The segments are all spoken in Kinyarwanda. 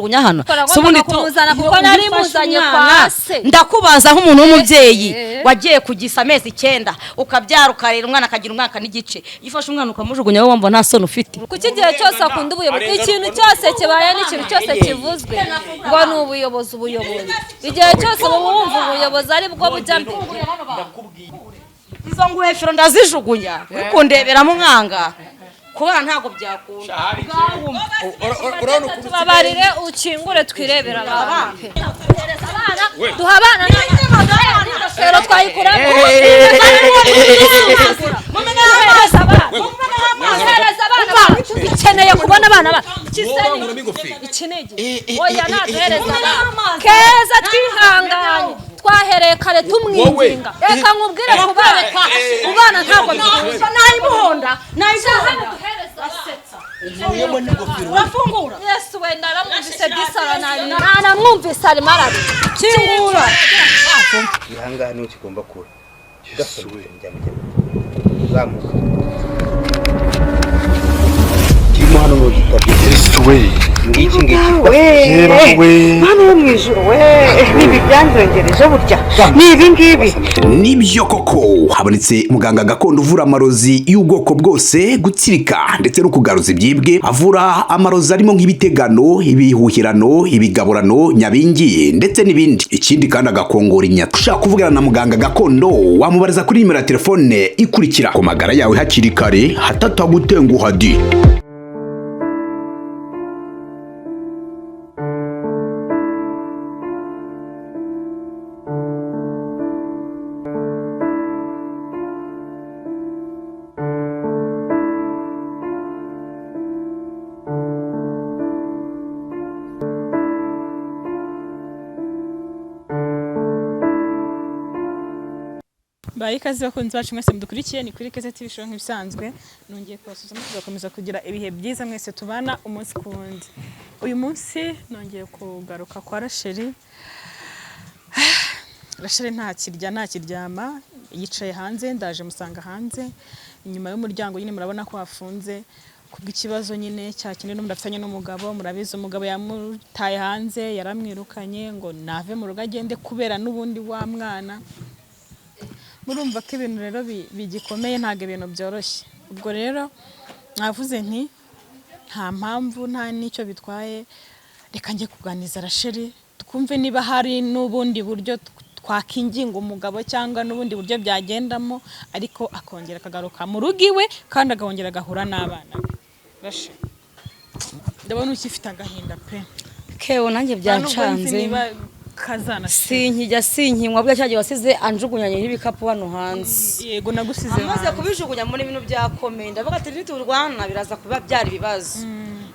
ukamujugunya hano. Twagombaga Si ubundi kumuzana kuko iyo nari ufashe muzanye umwana, kwa se. Ndakubaza nk'umuntu w'umubyeyi Eh. wagiye kugisa amezi 9, ukabyara, ukarera umwana akagira umwaka n'igice, iyo ufashe umwana ukamujugunya, wowe wumva nta soni ufite? Kuki igihe cyose akunda ubuyobozi? Ikintu cyose kibaye n'ikintu cyose kivuzwe ngo ni ubuyobozi, ubuyobozi. Igihe cyose uba wumva ubuyobozi ari bwo bujya mbere. Izo ngofero ndazijugunya, uri kundeberamo umwanga kubana ntabwo byakunda. Urabona ukuntu Tubabarire, ukingure twirebera abana pe. Duha abana n'ingofero twayikuramo. Duhereza abana, duhereza abana bacu. Dukeneye kubona abana bacu. Wowe ingofero. Iki ni igihe oya naduhereza abana keza. Twihanganye, twahereye kare tumwinginga. Reka nkubwire, kubana kubana ntabwo bikunda. Nayimuhonda, nayimuhonda. Uvuyemo n'ingofero. Urafungura. Yesu wenda aramwumvise, disara naramwumvise, arimo ararira. Kingura. Ihangaha niho kigomba kuba ugasohoka, uzamuka kirimo hano n'ugitabye. Yesu we! Ngiki ngiki. Yeba we! Mana yo mu ijuru we, nibi byanzongereje burya ni ibi ngibi. Nibyo koko, habonetse muganga gakondo uvura amarozi y'ubwoko bwose, gutsirika ndetse no kugaruza ibyibwe. Avura amarozi arimo nk'ibitegano, ibihuhirano, ibigaburano, nyabingi ndetse n'ibindi. Ikindi kandi agakongora inyata. Ushaka kuvugana na muganga gakondo, wamubariza kuri nimero ya telefone ikurikira. Ku magara yawe hakiri kare hatatagutenguha di. Bayi ikaze bakunzi bacu mwese mudukurikiye, ni kuri Keza TV Show nk'ibisanzwe. Nongeye kubasuzuma, tugakomeza kugira ibihe byiza mwese tubana umunsi ku wundi. Uyu munsi nongeye kugaruka kwa Rachel. Rachel ntakirya, ntakiryama, yicaye hanze, ndaje musanga hanze inyuma y'umuryango nyine, murabona ko hafunze kubw'ikibazo nyine cya kindi n'umuntu afitanye n'umugabo. Murabizi, umugabo yamutaye hanze, yaramwirukanye ngo nave mu rugo agende kubera n'ubundi wa mwana. Murumva ko ibintu rero bigikomeye, ntabwo ibintu byoroshye. Ubwo rero mwavuze nti nta mpamvu, nta n'icyo bitwaye, reka njye kuganiriza Rachel twumve niba hari n'ubundi buryo twakinginga umugabo cyangwa n'ubundi buryo byagendamo, ariko akongera akagaruka mu rugo iwe kandi akongera agahura n'abana be. Rachel, ndabona ukifite agahinda pe. Kewe, nanjye Nta nubwo nzi byancanze. niba kazana. Sinkijya, sinkinywa bwa cyagiye wasize anjugunyanye n'ibikapu hano hanze. Yego, nagusize Amaze hanze. kubijugunya muri ibintu byakomeye, ndavuga ati niturwana biraza kuba byari ibibazo.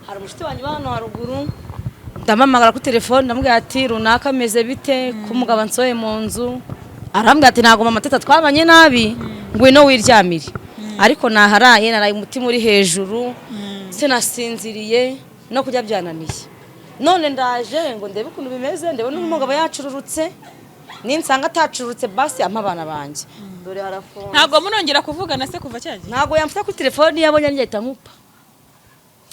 Hari umushuti wanjye uba hano haruguru, ndamamagara kuri telefone, ndamubwira ati runaka ameze bite ko umugabo ansohoye mu nzu? Arambwira ati ntabwo mama teta twabanye nabi, ngwino wiryamire. Ariko naharaye, naraye umutima uri hejuru, sinasinziriye, no kurya byananiye. None ndaje ngo ndebe ukuntu bimeze, ndebe n'umugabo yacururutse. Ninsanga atacururutse, basi ampa abana banjye. Dore harafunze. Ntabwo munongera kuvugana se kuva cyagiye? Ntabwo yamfata kuri telefone, iyo abonye ahita nkupa.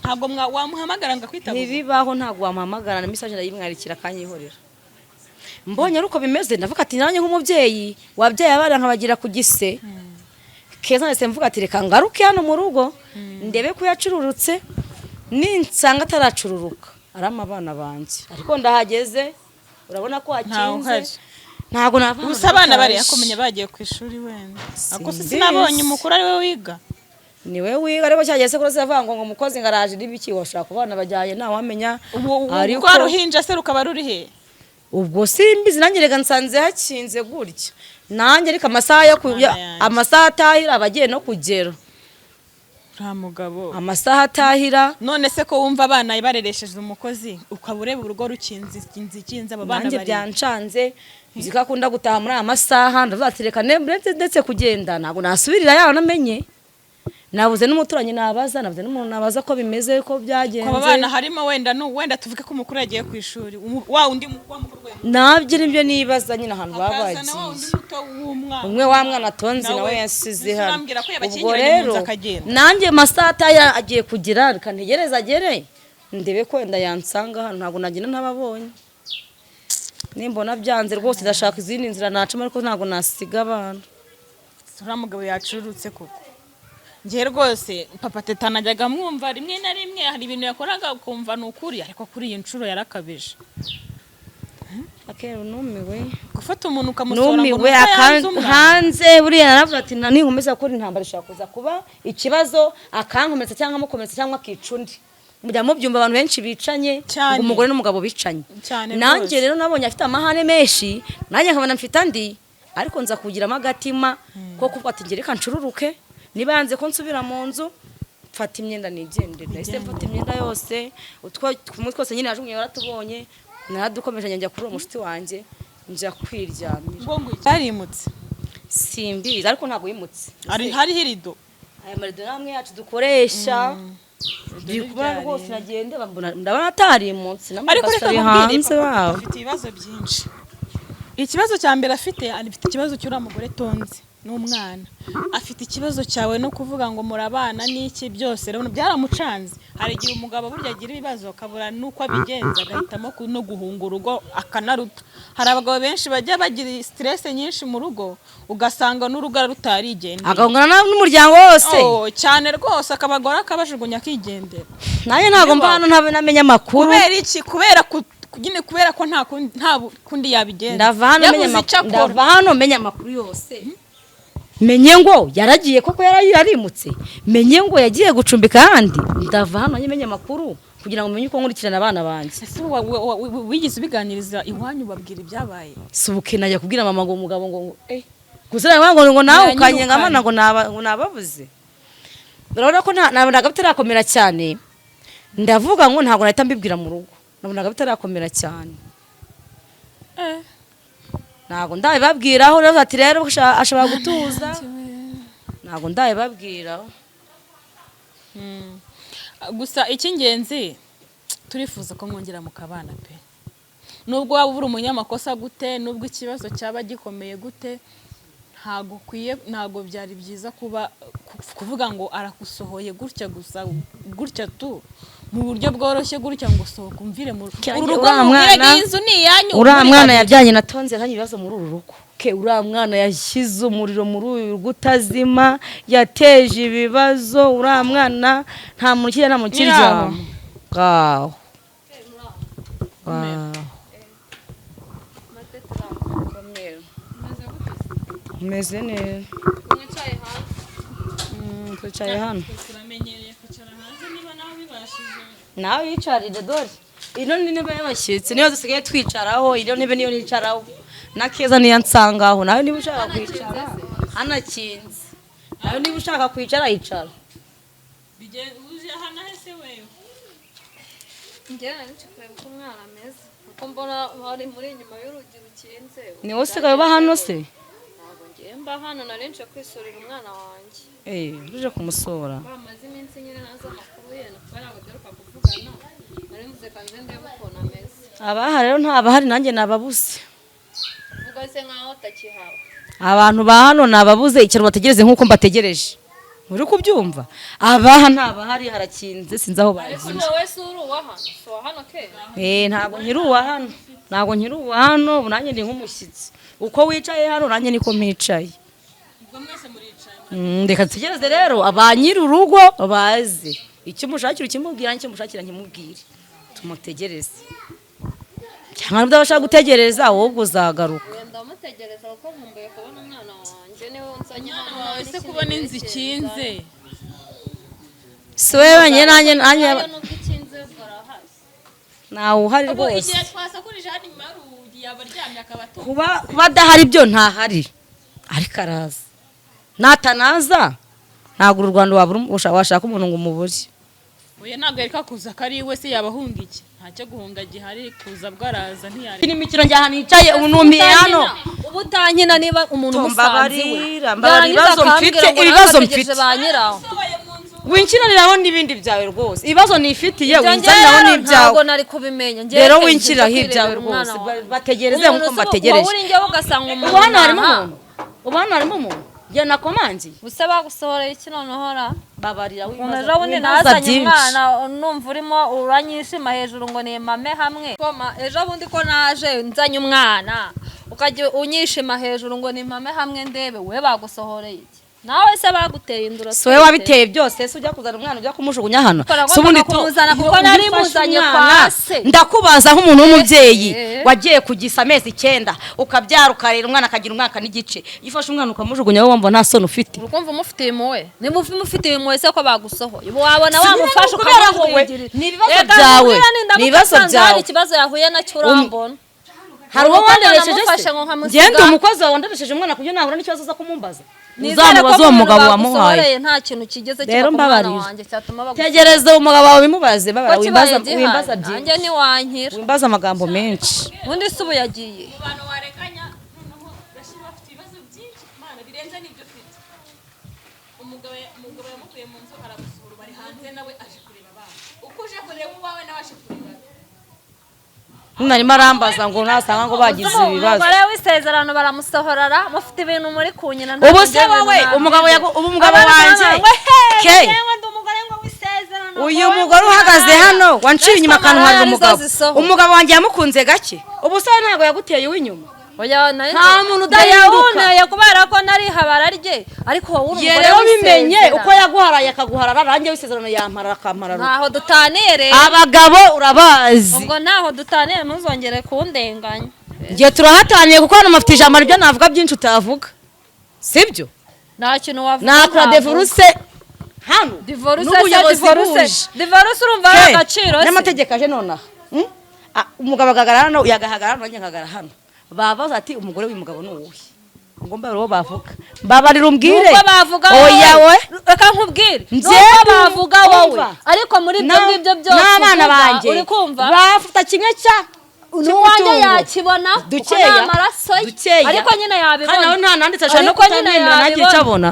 Ntabwo wamuhamagara ngo akwitabe? Ntibibaho, ntabwo wamuhamagara, na message ndayimwarikira akanyihorera. Mbonye ari uko bimeze, ndavuga ati nanjye nk'umubyeyi wabyaye abana nkabagira ku gise keza, ndetse mvuga ati reka ngaruke hano mu rugo ndebe ko yacururutse. Ninsanga ataracururuka, arama abana banjye. Ariko ndahageze, urabona ko hakinze. Uhari. Ntabwo nava hano Gusa abana bari nataje. yakomenya bagiye ku ishuri wenda, ariko Simbizi. sinabonye umukuru ari we wiga. Niwe wiga, ariko cyageze kuri se avuga ngo umukozi ngo araje n'ibiki, washaka kubana bajyanye ntawamenya. Ubu Ariko- rwa ruhinja se rukaba ruri he? Ubwo simbizi nanjye, reka nsanze hakinze gutya nanjye, ariko amasaha yo Mana yanjye. amasaha atahira aba agiye no kugera. Nta mugabo. Amasaha atahira. None se ko wumva abana bareresheje umukozi, ukaba ureba urugo rukinze, ikinze ikinze, abo bana Nanjye bari byancanze. Nzi ko akunda gutaha muri aya masaha, ndavuga ati reka ndetse kugenda ntabwo nasubirira yaho namenye. Nabuze n'umuturanyi nabaza, nabuze n'umuntu nabaza ko bimeze, ko byagenze. Abo bana harimo wenda wenda tuvuge ko umukuru yagiye ku ishuri, wa wundi wa mukuru we Nabyo nibyo nibaza nyine, ahantu baba hakazana wa wundi bagiye. muto w'umwana. Umwe wa mwana atonze nawe Nawe, yasize mbese hano. urambwira ko Ubwo yabakingiranye mu rero nzu akagenda? nanjye masaha ataya agiye kugira, reka ntegereze agere. Ndebe ko wenda yansanga hano, ntabwo nagenda ntababonye. Nimbona byanze rwose ndashaka izindi nzira nacamo, ariko ntabwo nasiga abana. Uriya mugabo yacururutse koko. Njye rwose papa Teta najyaga mwumva rimwe na rimwe hari ibintu yakoraga ukumva ni ukuri, ariko kuri iyi nshuro yarakabije. Akeru numiwe. Gufata umuntu ukamusohora ngo Numiwe. nuko yanze umwana. Hanze buriya naravuze ati ninkomeza gukora intambara ishobora kuza kuba ikibazo, akankomeretsa cyangwa amukomeretsa cyangwa akica undi. Mujya mubyumva abantu benshi bicanye, Cyane. ngo umugore n'umugabo bicanye. Cyane Nanjye rwose. rero nabonye afite amahane menshi, nanjye nkabona mfite andi, ariko nza kugiramo agatima ko kuvuga ati reka ncururuke, niba yanze ko nsubira mu nzu mfata imyenda nigendere. Nahise mfata imyenda yose, utwo kumwe twose nyine yajugunye waratubonye, naradukomeje njya kuri uwo mushuti wanjye, njya kwiryamira. Ngo ngo yarimutse. Simbizi, ariko ntabwo yimutse. Ari hariho irido. Aya marido namwe yacu dukoresha, ndi kubona rwose nagende ndabona atarimutse Ariko reka n'amakasi ari nkubwire, hanze papa wabo. afite ibibazo byinshi. Ikibazo cya mbere afite ikibazo cy'uriya mugore tonze n'umwana. Afite ikibazo cyawe no kuvuga ngo murabana n'iki byose, rero byaramucanze. Hari igihe umugabo burya agira ibibazo akabura n'uko abigenza, agahitamo no guhunga urugo akanaruta. Hari abagabo benshi bajya bagira stress nyinshi mu rugo, ugasanga n'urugo rutarigendera, agahungana n'umuryango wose. Oh, cyane rwose, akabagora akabajugunya akigendera. Nanjye ntabwo mba hano ntabe namenye amakuru. Kubera iki? Kubera nyine kubera ko nta kundi yabigenza. Ndava hano menye Yabuze icyo amakuru, akora. ndava hano menye amakuru yose, menye ngo yaragiye koko yarimutse, menye ngo yagiye gucumbika ahandi. Ndava hano menye amakuru kugira ngo menye uko nkurikirana abana banjye. Ese wigeze ubiganiriza iwanyu, babwira ibyabaye? Subuke najya kubwira mama ngo umugabo ngo gusa ngo nawe ukanyenga amana ngo ngo nababuze. Urabona ko nabonaga bitarakomera cyane, ndavuga ngo ntabwo nahita mbibwira mu rugo, nabonaga bitarakomera cyane. Ntabwo ndabibabwiraho. Rero ati rero ashobora gutuza, ntabwo ndabibabwiraho. Gusa icy'ingenzi turifuza ko mwongera mukabana pe. Nubwo waba uri umunyamakosa gute, nubwo ikibazo cyaba gikomeye gute, ntabwo ukwiye, ntabwo byari byiza kuba kuvuga ngo aragusohoye gutya gusa gutya tu mu buryo bworoshye gutya ngo sohoka umvire mu Cyane, uru rugo. uriya Mubwire mwana- iyi nzu ni iyanyu Uriya muri mwana babiri. yabyanye na Tonzi yazanye ibibazo muri uru rugo. Ke uriya mwana yashyize umuriro muri uyu rugo utazima, yateje ibibazo. Uriya mwana nta muntu ukirya, nta muntu ukiryama. Ngaho ngaho. Umeze neza. Twicaye hano. Turamenyereye kwicara hanze niba nawe ubibashije. Nawe yicarire, dore ino ni intebe y'abashyitsi, niyo dusigaye twicaraho. Ino ntebe niyo nicaraho na Keza niyo nsangaho. Nawe niba ushaka kwicara hanakinze, nawe niba ushaka kwicara yicara. Uje hano hese wewe? Njyewe nari nje kureba uko umwana ameze, kuko mbona bari muri inyuma y'urugi rukinze. Ni wowe usigaye uba hano se? Ntabwo ngiye mba hano, nari nje kwisurira umwana wanjye. Uje kumusura? Bamaze iminsi nyine ntazi amakuru ye, kubera ngo duheruka kuvugana, nari mvuze kanze ndebe ukuntu ameze. Abaha rero ntabahari, nanjye nababuze. Uvuga se nkaho utakihaba. Abantu ba hano nababuze, ikintu bategereze nk'uko mbategereje, uri kubyumva? Abaha ntabahari, harakinze, sinzi aho Ariko bagiye. wowe si uri uwa hano? Si uwa hano kera? Ntabwo nkiri uwa hano, ntabwo nkiri uwa hano. Ubu nanjye ndi nk'umushyitsi, uko wicaye hano nanjye niko mpicaye. Ubwo mwese muricaye. Reka dutegereze rero ba nyiri urugo baze, icyo umushakira ukimubwira, n'icyo umushakira nkimubwire, tumutegereze. Cyangwa niba udashaka gutegereza wowe ubwo uzagaruka. Ndamutegereza kuko nkumbuye kubona umwana wanjye, niwe unzanye hano. Wawe se kubona inzu ikinze? Si wowe wenyine, nanjye nanjye. Nubwo ikinze ubwo arahari. Ntawe uhari Ubu rwose. igihe twasakurije hano inyuma y'urugi yaba aryamye akaba atumva. Kuba adahari byo ntahari, ariko araza. Natanaza ntabwo uru Rwanda wabura washaka umuntu ngo umubure. Oya, ntabwo yareka kuza ko ari iwe se, yaba ahunga iki? Ntacyo guhunga gihari, kuza bwo araza ntiyareka. Ni imikino njye ahantu hicaye ubu numiye hano. Ubu utankina niba umuntu umusanze iwe Mbabarira, mbabarira, ibibazo mfite, ibibazo mfite. Ba nyirawo. Winkiraniraho n'ibindi byawe rwose, ibibazo nifitiye Ibyo winzaniraho njyewe n'ibyawe. ntabwo nari kubimenya. Njyewe Rero kenshi winshyiriraho nje ibyawe kwirebera umwana rwose. wanjye. Bategereze Umuntu nk'uko uzi mbategereje. Wowe uri njyewe ugasanga umuntu Ubu hano harimo aha. umuntu, ubu hano harimo umuntu. Njye nakomanzi. Gusa bagusohoreye iki noneho ra? Babarira Umuntu ejo bundi nazanye umwana numva urimo uranyishima hejuru ngo ni mame hamwe. Koma ejo bundi ko naje nzanye umwana ukajya unyishima hejuru ngo ni mame hamwe ndebe we bagusohoreye iki? Nawe se baguteye induro. So we wabiteye byose se ujya kuzana umwana ujya kumujugunya hano. So ubundi kumuzana kuko nari muzanye kwa se. Ndakubaza nk'umuntu w'umubyeyi wagiye kugisa amezi 9 ukabyara ukarera umwana akagira umwaka n'igice. Yifashe umwana ukamujugunya wowe wumva nta soni ufite. Urukumva umufitiye impuhwe. Niba umufitiye impuhwe se ko bagusohoye. Ubu wabona wamufasha ukamugwigirira. Ni ibibazo byawe. Ni ibibazo byawe. Ikibazo yahuye nacyo urambona. Hari uwo wanderesheje se? Ngende umukozi wawe wanderesheje umwana kugira nahura n'ikibazo za kumumbaza. Uzamubaza uwo mugabo wamuhaye. Nta kintu kigeze kiba ku mwana wanjye cyatuma bagusohora. Tegereza umugabo wawe bimubaze babara wimbaza wimbaza byinshi. Nanjye ntiwankira. Wimbaza amagambo menshi. Ubundi se ubu yagiye. Abantu warekanya noneho bashira bafite ibibazo byinshi Imana birenze n'ibyo ufite. Umugabo yamukuye mu nzu aramusohora bari hanze nawe aje kureba abana. Uko uje kureba uwawe nawe aje kureba. Narimo arambaza ngo nasanga ngo bagize ibibazo. Umugore w'isezerano baramusohorara mufite ibintu muri kunyina. Ubu se wowe umugabo umugabo wanjye ke uyu mugore uhagaze hano wanciye inyuma akantwarira umugabo. Umugabo wanjye yamukunze gake. Ubu se ntabwo yaguteye uw'inyuma. Nta muntu udahinduka. Kubera ko nari habara rye ariko wowe uri umugore rero bimenye uko yaguharaye akaguharara ranjye w'isezerano yamparara akamparara. Ntaho dutaniye rero. Abagabo urabazi. Ubwo ntaho dutaniye ntuzongere kundenganya. Ngiye turahataniye kuko hano mafite ijambo ryo navuga byinshi utavuga. Sibyo? Nta kintu wavuga. Nakora divorce hano. Divorce divorce. Divorce urumva agaciro se. N'amategeko aje nonaha. Umugabo agagara hano yagahagara hano nanjye nkagara hano. Babaza ati umugore w'umugabo ni uwuhe? Ngomba rero bavuga. Mbabarira umbwire. Nuko bavuga oya we. Reka nkubwire. Nuko bavuga wowe. Ariko muri ibyo ngibyo byose n'abana banjye uri kumva bafuta kimwe cya n'uwanjye yakibona kuko ni amaraso ye. Ariko nyine yabibona. Kandi nawe nta nanditse ashobora no kutamwemera ntagire icyo abona.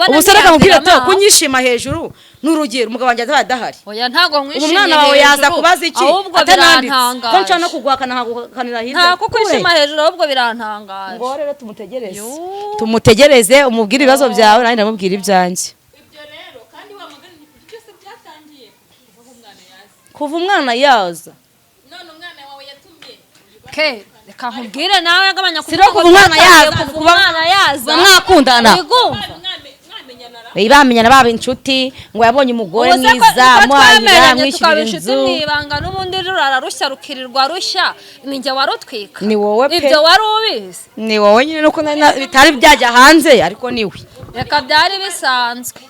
Ubu se reka mubwire to kunyishima hejuru n'urugero umugabo wanjye azaba adahari. Oya ntago nkwishimiye. Umwana wawe yaza kubaza iki atananditse. Ko nshobora no kuguhakana nkaguhakanira hirya. Nta kukwishima hejuru ahubwo birantangaje. Ngo rero tumutegereze. Tumutegereze umubwire ibibazo byawe nanjye ndamubwira ibyanjye. Ibyo rero kandi wa mugani byose byatangiye kuva umwana yaza. Kuva umwana yaza. None umwana wawe yatumye. Ke reka nkubwire nawe agabanya kuvuga kuva umwana yaza kuva umwana yaza mwakundana. Bamenyana baba inshuti ngo yabonye umugore mwiza muhahira mwishyurira inzu mwibanga n'ubundi rurara rushya rukirirwa rushya ninjye warutwika ni wowe pe ibyo wari ubizi ni wowe nyine nuko bitari byajya hanze ariko niwe reka byari bisanzwe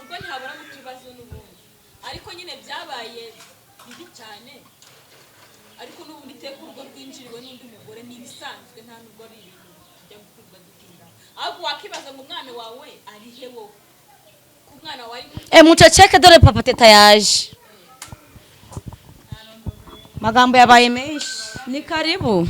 ariko nyine byabaye bibi cyane ariko n'ubundi iteka urugo rwinjiriwe n'undi mugore ni ibisanzwe nta nubwo ari ibintu bijya gukurwa dutinda ahubwo wakibaza ngo umwana wawe ari he wowe Muceceke dore papa teta yaje. Magambo yabaye menshi. Ni karibu.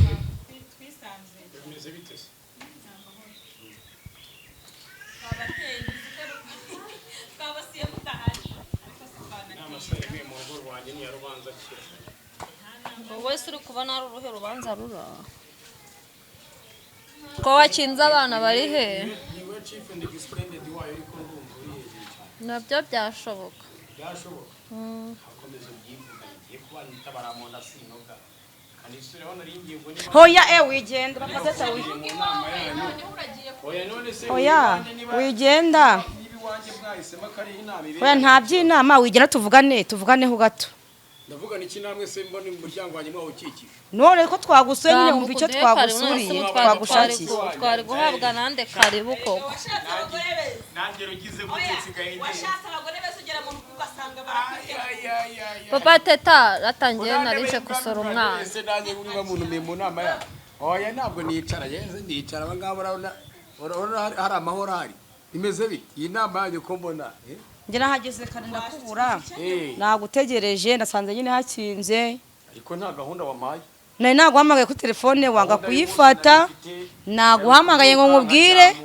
Wowe se uri kubona ari uruhe rubanza rura? Ko wakinze abana bari he? Nabyo byashoboka. Byashoboka. Hakomeza ubyivuga ngiye kuba nitabara mu nda sinoga. Hoya wigenda papa teta Oya wigenda. Oya nta by'inama wigenda tuvugane tuvuganeho gato. Ndavuga niki namwe se mbona umuryango wanjye mwawukikije. None ko twagusuye nyine wumva icyo twagusuriye twagushakiye. Twari guhabwa nande karibu koko. Nanjye rugize gute nsigaye ngiye. Washatse abagore bese ugera mu rugo ugasanga barakwitera. Papa teta ratangiye narije gusora umwana. Ese nanjye uri bamuntumiye mu nama ya. Oya ntabwo nicara yeze nicara abangaba urabona hari amahoro hari. Imeze bite? Iyi nama yanyu ko mbona. Njye nahageze kare ndakubura. Nagutegereje nasanze nyine hakinze. Ariko nta gahunda wampaye. Nari naguhamagaye kuri telefone wanga kuyifata. Naguhamagaye ngo nkubwire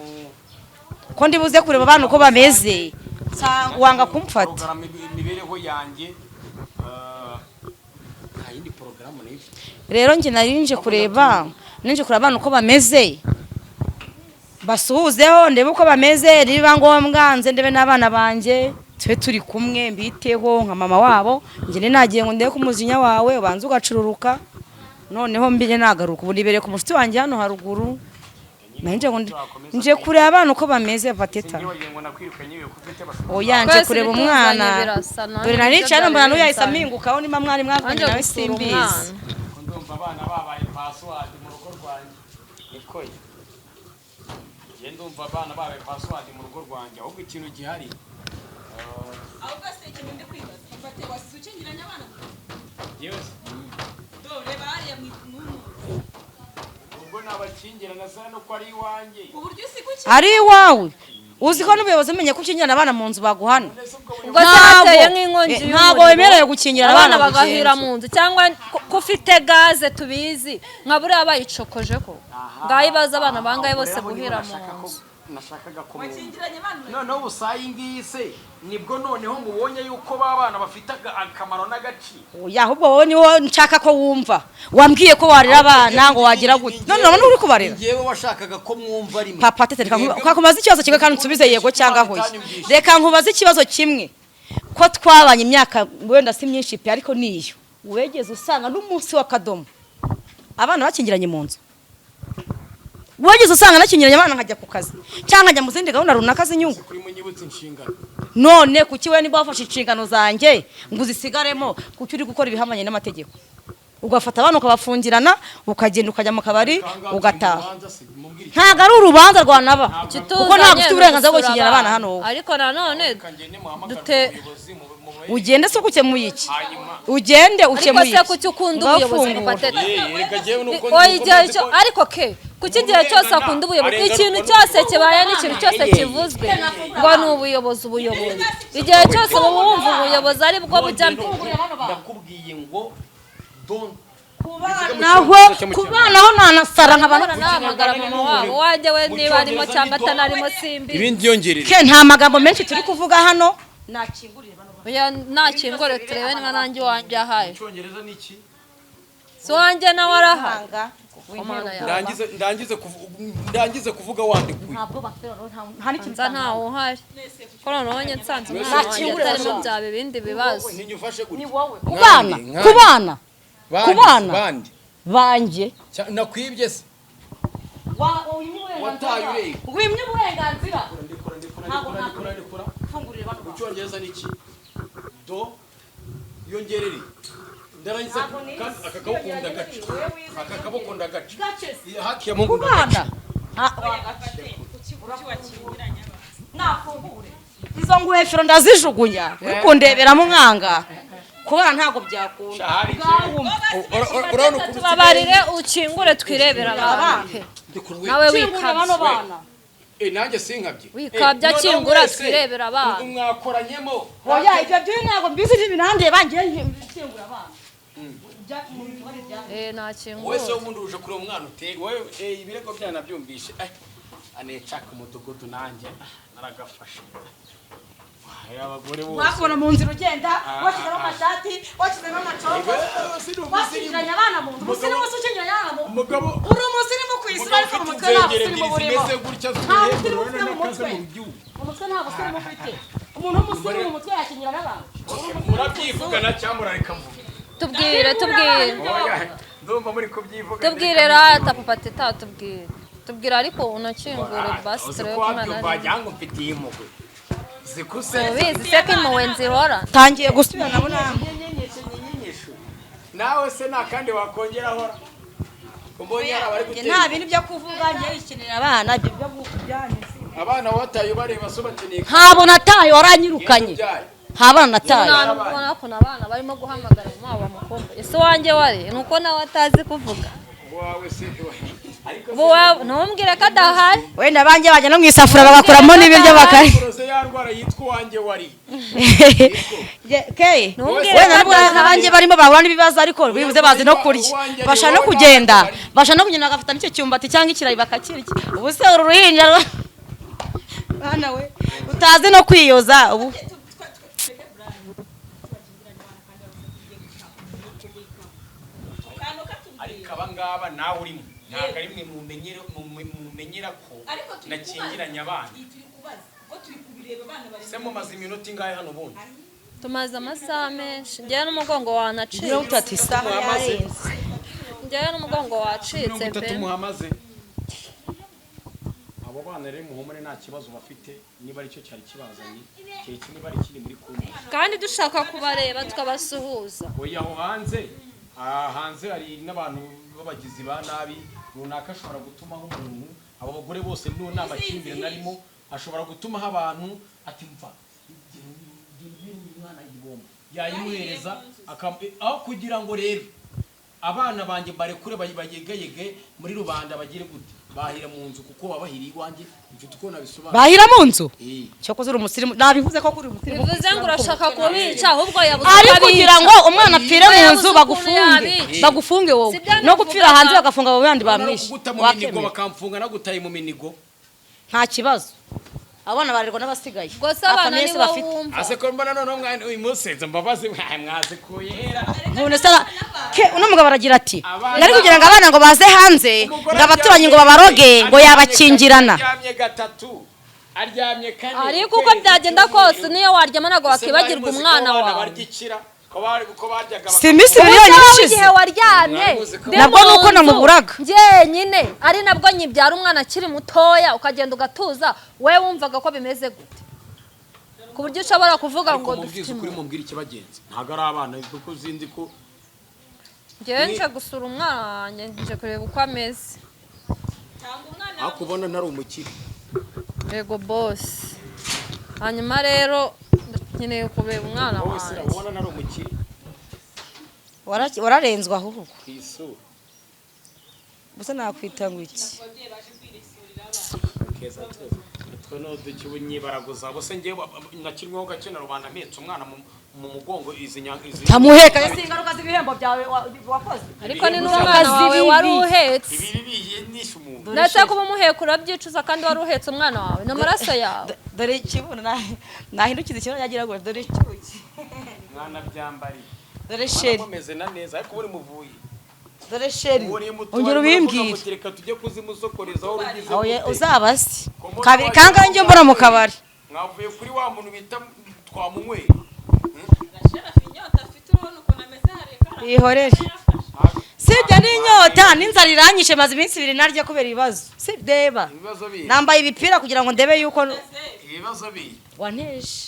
ko ndibuze kureba abantu uko bameze. Wanga kumfata. Imibereho yanjye nta yindi porogaramu nifite. Rero njye nari nje kureba abantu uko bameze. Basuhuzeho ndebe uko bameze, niba ngombwa nze ndebe n'abana banjye, tube turi kumwe mbiteho nka mama wabo. Njye nagiye ngo ndebe ko umujinya wawe ubanza ugacururuka, noneho mbire nagaruka. Ubu nibereye ku mushuti wanjye hano haruguru, nanje ngo nje kureba abana uko bameze. Pateta, oya, nje Twese kureba ibituzanye umwana. Birasa, nanjye Dore nari nibyo nicaye hano mbona byari n'uyu yahise binzanye. ampingukaho, niba mwari mwavuganye Nanjye nawe gusura simbizi. umwana. Ndumva abana babaye password mu rugo rwanjye, niko ye. Njye ndumva abana babaye password mu rugo rwanjye, ahubwo ikintu gihari Ahubwo se ikintu ndi kwibaza, bafate wasize ukingiranye abana? Yewe se, Do reba hariya mu mu ubwo nabakingira na sana ko ari iwanjye. Ku buryo usiga ukingira. Ari iwawe, uzi ko n'ubuyobozi bumenye ko ukingirana abana mu nzu baguhana? Ubwo se hateye nk'inkongi y'umuriro, Ntabwo wemerewe gukingira abana abana bagahira mu mu nzu, cyangwa ko ufite gaze tubizi nka buriya bayicokoje ko ngaho ibaza abana bangahe bose guhira mu nzu. Nashakaga kumwumva. Wakingiranye abana. Noneho ubu iyi ngiyi se nibwo noneho mubonye yuko ba bana bafite akamaro n'agaciro? Oya, ahubwo wowe niwo nshaka ko wumva. Wambwiye ko warera abana ngo wagira gute, none urabona uri kubarera. Njyewe washakaga ko mwumva rimwe. Papa Tete, reka nkubaze ikibazo kimwe kandi unsubize yego cyangwa hoya. Reka nkubaze ikibazo kimwe: ko twabanye imyaka wenda si myinshi pe, ariko niyo wegeze usanga n'umunsi w'akadomo abana bakingiranye mu nzu? Wegeze usanga nakingiranye abana nkajya ku kazi cyangwa nkajya mu zindi gahunda runaka z'inyungu? Kuri munyibutse inshingano. None kuki we niba wafashe inshingano zanjye ngo uzisigaremo, kuki uri gukora ibihamanye n'amategeko, ugafata abana ukabafungirana, ukagenda ukajya mu kabari ugataha? Urubanza se, mubwire. Ntabwo ari urubanza rwanaba, kuko ntabwo ufite uburenganzira bwo gukingira abana hano wowe. Ariko nanone Ngende muhamagare umuyobozi Ugende se ukemuye iki? Ugende Ariko ukemuye se iki? kuki ukunda Ngaho ubuyobozi? fungura. Patete. Reka njyewe nuko Oya, igihe cyo ariko ke kuki igihe cyose akunda ubuyobozi? Ikintu cyose kibaye n'ikintu cyose kivuzwe ngo ni ubuyobozi, ubuyobozi, igihe cyose uba wumva ubuyobozi ari bwo bujya mbere. Ndakubwiye ngo don't Naho kubanaho nanasara nkaba Nahamagara mama wabo wanjye we niba arimo cyangwa atanarimo simbi. Ibindi yongerere. Ke nta magambo menshi turi kuvuga hano, nakingurire bano bana. Oya, nakingure turebe niba nanjye iwanjye ahaye. Icyongereza ni iki? Si wanjye nawe arahari. Tanga. Mana yawe. Ndangize kuvuga wandikuye. Ntabwo bafite nta n'ikintu. Nza ntawe uhari ko noneho njye nsanze umwana wanjye atarimo byaba ibindi bibazo. Ntinyufashe gutya. Kubana, kubana, kubana. Bandi Banjye. Nakwibye se? Wataye ureba. Wimye uburenganzira. Ndikora, ndikora, Ntabwo ndikora, ndikora, ndikora. Fungurire bano Mu bana. cyongereza ni iki? Do yongerere, ndarangiza. Kandi aka kaboko ndagaca, aka kaboko ndagaca, haki ya Mungu ndagaca. Kubana nafungure izo ngofero ndazijugunya, uri kundeberamo mwanga kubana ntabwo byakunda. Urabona ukuntu Tubabarire ukingure twirebera abana pe. Ndikora we. Nawe Kingurira bano wikabye. bana. Nanjye sinkabye. Wikabya, Noneho kingura, mwese, twirebera abana. Mwakoranyemo. Oya, ibyo byo ntabwo mbizi, ntibinandeba bangiye kingura abana. Nakingura. Wowe se ubundi uje kureba umwana uteye wowe? Ibirego byanyu nabyumvishe, anecaka umudugudu nanjye naragafashe. Hari abagore bose. Wakubona mu nzira ugenda washyizemo amashati, washyizemo amacongo, washyingiranye abana mu nzu. Umusirimu se ukingiranye abana mu nzu? Umugabo Uri umusirimu ku isi, ariko mu mutwe nta busirimu burimo. zimeze gutya. Nta busirimu ufite mu Zimeze mutwe. Mu mutwe nta busirimu ufite. Umuntu w'umusirimu mu mutwe yakingira n'abantu? Murabyivugana cyangwa murareka mvuge? Tubwire, tubwire. Oya, ndumva muri kubyivuga. Tubwire rata papa Teta, tubwire, tubwire, ariko unakingure basi Uzi turebe ko ko umwana wabyumva arimo. wagira ngo mfitiye impuhwe zikuse. Ubizi se ko impuhwe nzihora? Tangiye gusubiranamo namwe. Nawe se nta kandi wakongeraho mbonye hari abari Njye gutera nta bintu byo kuvuga, njye yikinira abana, ibyo byo kujyana. Abana wataye ubareba so bakeneye Ntabwo nataye, waranyirukanye. Ubyare. Nta bana nataye. Nta ubona ukuntu abana barimo guhamagara mama wabo bamukumbuye. Ese wanjye wari ni uko nawe atazi kuvuga? Wawe se ariko Ubu wawe ntumbwire ko adahari. Wenda abanjye bajya no mu isafuriya bagakuramo n'ibiryo bakari. Rose ya ndwara yitwa uwanjye wari. Keye Ntumbwire wenda ko nubwo adahari. abanjye barimo bahura n'ibibazo, ariko bibuze bazi no kurya, bashaka no kugenda, bashaka no kugenda bagafata n'icyo cyumbati cyangwa ikirayi bakakirya. Ubu se uru ruhinja bana we utazi no kwiyoza ubu? Ariko aba ngaba nawe urimo. Ntabwo ari mwe mumenyera ko nakingiranye abana. Se mumaze iminota ingahe hano ubundi? Tumaze amasaha menshi, njyewe n'umugongo wanacitse. 30 isaha yarenze. Njyewe n'umugongo wacitse 30 pe. Muhamaze. Abo bana rero muhumure, nta kibazo bafite, niba aricyo cyari kibazanye, keretse niba ari ikindi muri kumwe. Kandi dushaka kubareba tukabasuhuza. Oya, aho hanze, aha hanze hari n'abantu b'abagizi ba nabi runaka ashobora gutumaho umuntu. Abo bagore bose niyo nta makimbirane arimo, ashobora gutumaho abantu ati mva umwana yibomba yayimuhereza, aho kugira ngo rero abana banjye barekure bayegayege muri rubanda bagire gute, bahira mu nzu kuko babahiriye iwanjye, mfite uko nabisobanura. Bahira mu nzu? Eh. Cyokoze uri umusirimu, nabivuze ko kuri umusirimu. Bivuze ngo urashaka kubica, ahubwo yabuze Ari uko kugira abica. ngo umwana apfire mu Yabuze nzu ukuntu bagufunge, yabica. bagufunge wowe Si byo no gupfira navugaga. hanze bagafunga abo bandi Bamara bamwishe. kuguta mu minigo Wakemera. bakamfunga nagutaye mu minigo. Nta kibazo, abana barerwa n'abasigaye. Gusa abana Nta famille nibo bafite. wumva. Ase ko mbona noneho mwana uyu munsi nzo mbabazi mwazikuye hera. None se ke uno mugabo aragira ati Abana- nari kugira ngo abana ngo baze hanze, Umugore ngo abaturanyi ngo babaroge, ngo aryamye yabakingirana. Aryamye gatatu, aryamye kane. Ariko uko byagenda kose, niyo waryama ntabwo wakibagirwa umwana wawe. Baryikira ko bari ko baryaga. Si iminsi ibiri yonyine Ubu ishize. igihe waryamye ndi Nabwo mu ni uko nzu namuburaga. njyenyine, ari nabwo nyibyara umwana akiri mutoya, ukagenda ugatuza, we wumvaga ko bimeze gute ku buryo ushobora kuvuga Ariko ngo dufite mubwize ukuri, impuhwe? mubwire ikibagenza, ntabwo ari abana kuko zindi ko Njyewe nje gusura umwana wanjye, nje kureba uko ameze. Ariko ubona ntari umukire. Yego bosi, hanyuma rero nkeneye kureba umwana Wowe se wanjye. ubona ntari umukire? Wararenzwe ahubwo. Ku isura. Gusa nakwita ngo iki? Keza twe no dukibunyibaraguza bose, ngewe nakirwaho gake na rubanda mpetse umwana mu mugongo, izi izi Tamuheka si ingaruka z'ibihembo byawe wakoze. Ariko ni n'umwana wawe wari uhetse. Ibi bibiye nishe umuntu. Ndetse kuba umuheka urabyicuza, kandi wari uhetse umwana wawe, ni amaraso yawe. Dore ikibuno, nahindukiza ikibuno yagira ngo dore icyuki. Mwana byambariye. Dore sheri. Mwana na neza, ariko uri muvuye. Dore sheri. Uwo ni muto. Ongera ubimbwire. Reka tujye kuzimusokorezaho urugize Oye, gute. uzaba se Komodo kabiri waje kangahe njye mbona mu kabari? Mwavuye kuri wa muntu bita twamunyweye. Ihorere, sibyo n'inyota n'inzara iranyishe, maze iminsi 2 narya kubera ibibazo, si deba. Ibibazo bihe? Nambaye ibipira kugira ngo ndebe yuko Ibibazo bihe? wanteje.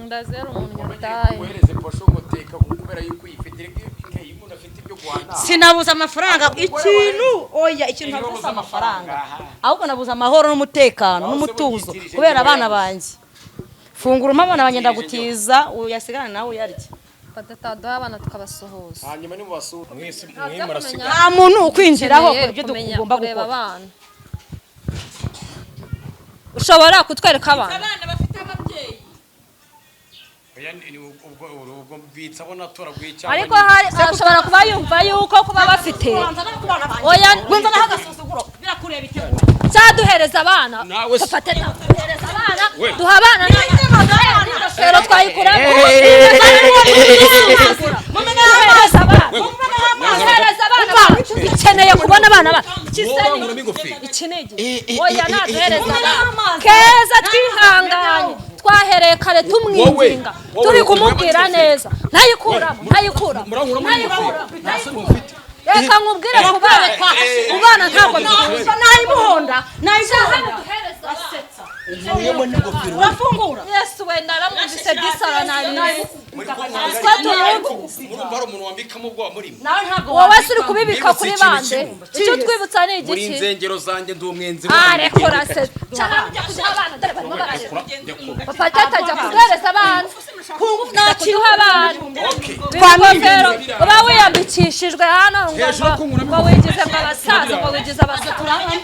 Ndazera umuntu nyataye. Wohereze posho ngo teka kubera yuko uyifite, reka iyo umuntu afite ibyo guhana. Sinabuze amafaranga, ikintu oya, ikintu Iyo ntabuze wabuze amafaranga, amafaranga, ahubwo nabuze amahoro n'umutekano Waba se n'umutuzo wigitije kubera njyewe abana yabuze. banjye. Fungura umpe abana banjye, Wigitije. ndagutiza uyasigana nawe uyarye. Badataduha abana tukabasuhuza. Hanyuma nimubasura mwese Ntabyo mwe murasiga. Nta muntu ukwinjiraho, Ukeneye kora ibyo kumenya ugomba kureba gukora. abana. Ushobora kutwereka abana? Abana bafite ababyeyi. Oya, ubwo ubwo mbitsa abo natoraguye cyangwa Ariko hari ashobora kuba yumva yuko kuba bafite, oya. Winzanaho agasuzuguro, birakureba itegura. Cyaduhereza abana. Nawe se- Dufate, duhereza abana. We. Duha abana n'ingofero twayikuramo. Duhereza abana, duhereza abana bacu, dukeneye kubona abana bacu. Wowe wankuramo ingofero. Iki ni igihe, oya, naduhereza abana keza. Twihanganye, twahereye kare tumwinginga, Wowe, turi wowe, kumubwira wowe, neza, ntayikuramo, ntayikuramo, Murankuramo ingofero. ntayikuramo. Nta soni mufite. Reka nkubwire, kubana kubana ntabwo bikunze. Nayimuhonda, nayimuhonda. Nkuyemo n'ingofero. Urafungura. Yesu wenda aramwumvise disara nabi. Muri kumva Twa turumva. murumva hari umuntu wambikamo ubwoba murimo. Nawe ntabwo Wowe se uri kubibika Nibutse kuri ikintu bande? kimwe. Icyo twibutsa ni Muri igiki? inzengero zanjye ndi umwenzi. Ah, rekora se, cyangwa ujya kuduha abana, dore barimo bararira. Papa tata ajya kuduhereza abana, kuduha abana. Okay. Ingofero uba wiyambikishijwe hano ngo Hejuru yo kunkuramo ngo wigize ngo abasaza, ngo wigize abasaza.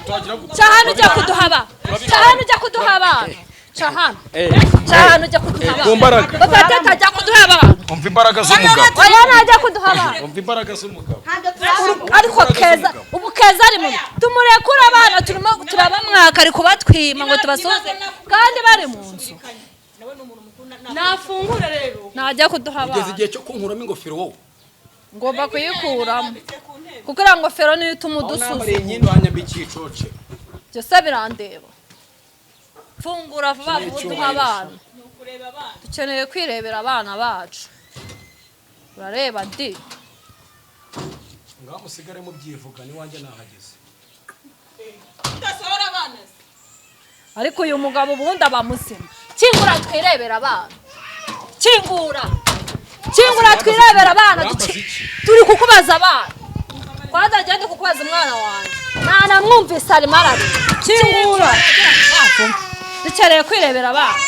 Twagira gute? Ca hano ujya kuduha abana, ca hano ujya kuduha abana, ca hano, ca hano ujya kuduha Ku abana. mbaraga. Papa tata ajya kuduha abana. Umva imbaraga z'umugabo. Oya, ntajya kuduha abana. Umva imbaraga z'umugabo. Ariko keza, ubu keza ari mu tumurekure abana, turimo turabamwaka, ari kubatwima ngo tubasuhuze kandi bari mu nzu. Nafungure rero. Ntajya kuduha Ugeze abana. igihe cyo kunkuramo ingofero wowe. Ngomba kuyikuramo. Kuko iriya ngofero niyo ituma Aho nambariye udusuzuma. inkindi wanyambikiye icoce. Byose birandeba. Fungura vuba Iki ni vuba uduhe icyubahiro. abana. Dukeneye kwirebera abana bacu. Urareba di. Ngaho musigare mubyivuga, niwanjye nahageze. Udasohora abana se? Ariko uyu mugabo ubundi aba muzima? Kingura twirebera abana. Kingura. Kingura twirebera abana. Urambaza iki? Turi kukubaza abana. Kwanza njye ndi kukubaza umwana wanjye. Ntanamwumvise arimo ararira. Kingura. Dukeneye kwirebera abana.